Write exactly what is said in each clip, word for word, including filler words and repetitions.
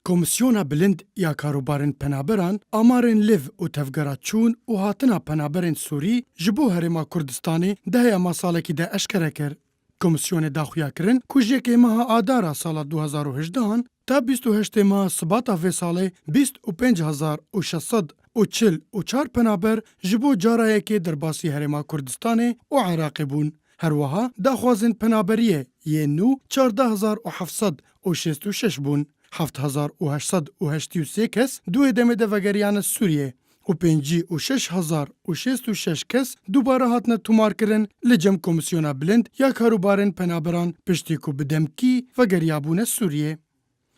Komîsyona Bilind ya Karûbarên Penaberan amarên lêv û tevgera çûn û hatina penaberên Sûrî ji bo Herêma Kurdistanê di heyama salekî de eşkere kir. Komîsyonê da xuyakirin ku ji yekê meha Adara sala du hezar û hejdehan ta bîst û heştê meha Sibata vê salê bîst û pênc hezar û şeş sed û çil û çar penaber ji bo cara yekê derbasî Herêma Kurdistanê û Iraqê bûn. Her wiha daxwazên penaberiyê yên nû çardeh hezar û heft sed û şêst û şeş bûn, heft hezar û heşt sed û heştê û sê kes di wê demê de vegeriyane Sûriyê û pêncî û şeş hezar û şêst û şeş kes dubare hatine tomarkirin, li cem Komîsyona Bilind ya Karûbarên Penaberan piştî ku bi demkî vegeriyabûne Sûriyê.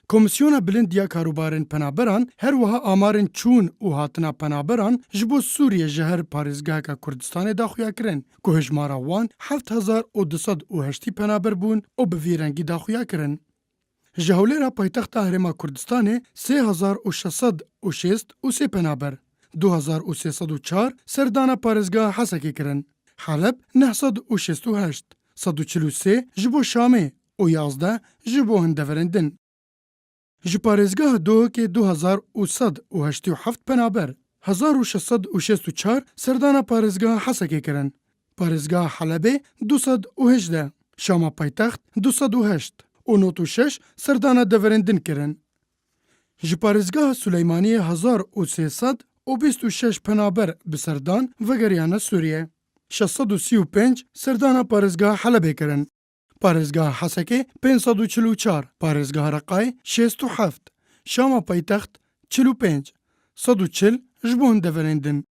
Komîsyona Bilind ya Karûbarên Penaberan her wiha amarên çûn û hatina penaberan ji bo Sûriyê ji her parêzgeheke Kurdistanê daxuya kirin ku hejmara wan heft hezar û du sed û heştî penaber bûn û bi vî rengî daxuya kirin. Ji Hewlêra paytexta Herêma Kurdistanê sê hezar û şeş sed û şêst û sê penaber, du hezar û sê sed û çar serdana parêzgeha Hesekê kirin, Heleb neh sed û şêst û heşt, sed û çil û sê ji bo Şamê û yazdeh ji bo hin deverên din. Ji parêzgeha Duhokê du hezar û sed û heştê û heft penaber, hezar û şeş sed û şêst û çar serdana parêzgeha Hesekê kirin. Parêzgeha Helebê du sed û hejdeh, Şama paytext du sed û heşt û nod û şeş serdana deverên din kirin. Ji parêzgeha Suleymaniyê hezar û sê sed û bîst û şeş penaber bi serdan vegeriyane Sûriye. Şeş sed û sî û pênc serdana parêzgeha Helebê kirin. Parêzgeha Hesekê pênc sed û çil û çar, parêzgeha Reqayê şêst û heft, Şama paytext çil û pênc, sed û çil ji bo hin deverên din.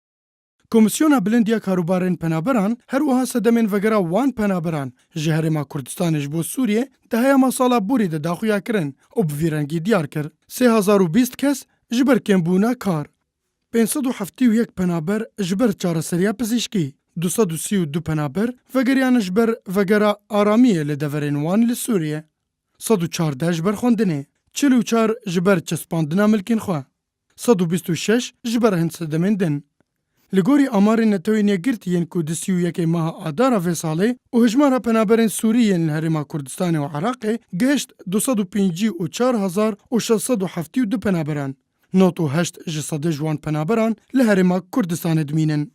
Komîsyona Bilind ya Karûbarên Penaberan her wiha sedemên vegera wan penaberan ji Herêma Kurdistanê ji bo Sûriyê di heyama sala borî de daxuya kirin û bi vî rengî diyar kir. Sê hezar û bîst kes ji ber kêmbûna kar, pênc sed û heftê û yek penaber ji ber çareseriya pizîşkî, du sed û sî û du penaber vegeriyane ji ber vegera aramiyê li deverên wan li Sûriyê, sed û çardeh ji ber xwendinê, çil û çar ji ber çespandina milkên xwe, sed û bîst û şeş ji ber hin sedemên din. Li gorî amarên Netewên Yekgirtî yên ku di sî û yekê meha Adara vê salê û hejmara penaberên Sûrî yên li Herêma Kurdistanê û Iraqê gihişt du sed û pêncî û çar hezar û şeş sed û heftê û du penaberan, nod û heşt ji sedê ji wan penaberan li Herêma Kurdistanê dimînin.